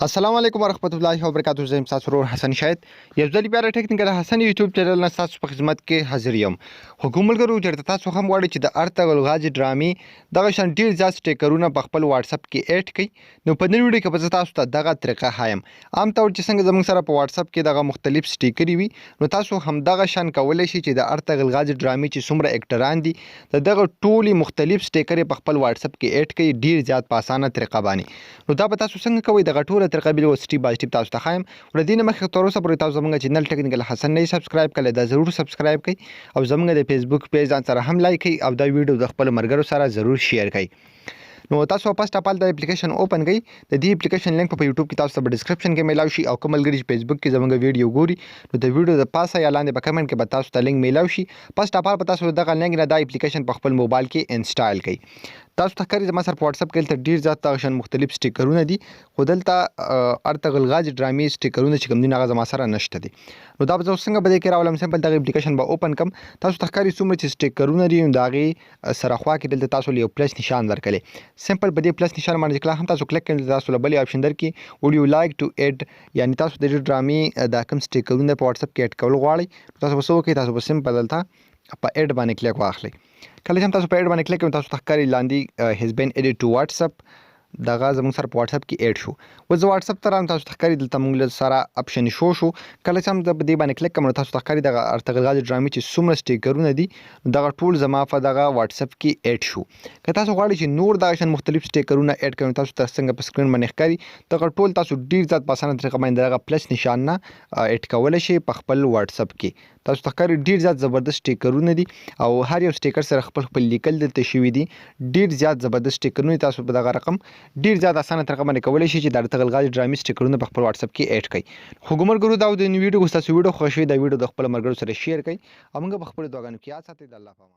السلام علیکم ورحمت الله وبرکاته. زه یم ستاسو ورور حسن شاهد، یو ځل بیا د ټیکنیکل حسن یوټیوب چینل نه ستاسو په خدمت کې حاضر یم. خو کوم ملګرو چېرته تاسو هم غواړئ چې د ارتغل غازي ډرامې دغه شان ډېر زیات سټیکرونه په خپل واتساپ کې اډ کړئ، نو په نن ویډیو کې به زه تاسو ته دغه طریقه ښایم. عام طور چې څنګه زموږ سره په واتساپ کې دغه مختلف سټیکرې وي، نو تاسو هم دغه شان کولی شئ چې د ارتغل غازي ډرامې چې څومره اکټران دي، د دغه ټولې مختلف سټیکرې په خپل واتساپ کې اډ کړئ ډېر زیات په اسانه طریقه باندې. نو دا به تاسو څنګه کوئ، دغه ټوله طریقه بالکل سټیپ بای سټیپ تاسو ته ښایم. له دې نه مخکې تر اوسه پورې تاسو زموږ چینل ټیکنیکل حسن نه سبسکرایب کړئ، دا ضرور سبسکرایب کړئ او زموږ د فیسبوک پیج ځان سره هم لایک کړئ او دا ویډیو د خپلو ملګرو سره ضرور شیر کړئ. نو تاسو فرست اف آل دا اپلیکیشن اوپن کړئ. د دې اپلیکیشن لینک په یوټیوب کې تاسو ته په ډیسکرپشن کې میلاو شي، او کوم ملګري چې فیسبوک کې زموږ ویډیو ګوري، نو د ویډیو د پاسه یا لاندې په کمنټ کې به تاسو ته لینک میلاو شي. فرست اف آل به تاسو دغه لینک نه دا اپلیکیشن په خپل موبایل کې انسټال کړئ. تاسو ته ښکاري زما سره په واتساپ کې دلته ډېر زیات دغه شان مختلف سټیکرونه دي، خو دلته ارتغل غازي ډرامې سټیکرونه چې کوم دي، هغه زما سره نشته دي. نو دا به زه څنګه په دې کې راولم؟ سمپل دغه اپلیکیشن به اوپن کم. تاسو ته ښکاري څومره چې سټیکرونه دي، نو د هغې سره خوا کې دلته تاسو له یو پلس نشان درکړی. سمپل په دې پلس نشان باندې کله هم تاسو کلیک کړئ، تاسو له بلې آپشن درکړي، would you like to add، یعنی تاسو د دې ډرامې دا کوم سټیکرونه په واتساپ کې اډ کول غواړئ. تاسو به څه وکړئ؟ تاسو به سمپل دلته په اډ باندې کلیک واخلئ. کله چې تاسو په اډ باندې کلیک کوئ، تاسو ته ښکاري لاندې has been added to WhatsApp، دغه زموږ سره په واتساپ کې اډ شو. اوس زه واتساپ ته راغلم، تاسو ته ښکاري دلته موږ له سره اپشن شو شو. کله چې هم زه په دې باندې کلیک کوم، تاسو ته ښکاري دغه ارتغل غازي ډرامې چې څومره سټیکرونه دي، دغه ټول زما په دغه واتساپ کې اډ شو. که تاسو غواړئ چې نور دغه شان مختلف سټیکرونه اډ کړئ، تاسو ته څنګه په سکرین باندې ښکاري، دغه ټول تاسو ډیر زیات په اسانه طریقه باندې دغه پلس نشان نه اډ کولی شئ په خپل واتساپ کې. تاسو ته ښکاري ډیر زیات زبردست سټیکرونه دي او هر یو سټیکر سره خپل خپل لیکل دلته شوي دي. ډیر زیات زبردست سټیکرونه تاسو په دغه رقم ډیر زیات اسانه طریقه باندې کولی شئ چې د ارتغل غازي ډرامې سټیکرونه په خپل واتساپ کې اډ کړئ. خو ملګرو، دا د ویډیو، ستاسو ویډیو خوښ شوې، دا ویډیو د خپل ملګرو سره شیر کړئ او موږ په خپلو دعاګانو کې یاد ساتئ. د الله په امان.